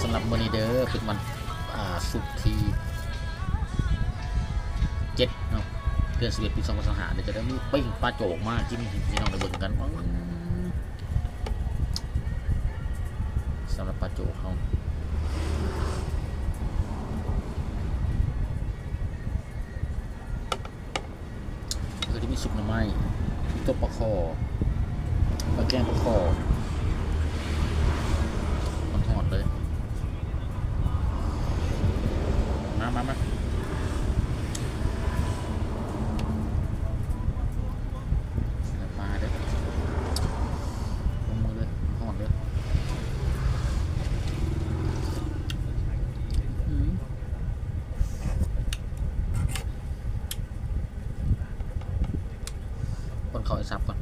ສຳລັບມື້ນີ້ເດີ ເປັນວັນ ອ່າ ສຸກທີເຈັດເນາະ ເດືອນສິບເອັດ ປີສອງພັນຊາວຫ້າ ເດີ ຈະໄດ້ມີປີ້ງປາໂຈກມາກິນໃຫ້ພີ່ນ້ອງໄດ້ເບິ່ງກັນ. ສຳລັບປາໂຈກເຮົາ ກໍຈະມີຊຸບໜໍ່ໄມ້ ມີຕົ້ມປາຄໍ່ ປາແກງປາຄໍ່ ຮ້ອນໆເລີຍ. ມາ ມາ ມາ ປາເດີ ລົງມືເລີຍ ຮ້ອນເລີຍ. ອືມ ຄົນເຂົ້າໃຫ້ສັບກ່ອນ.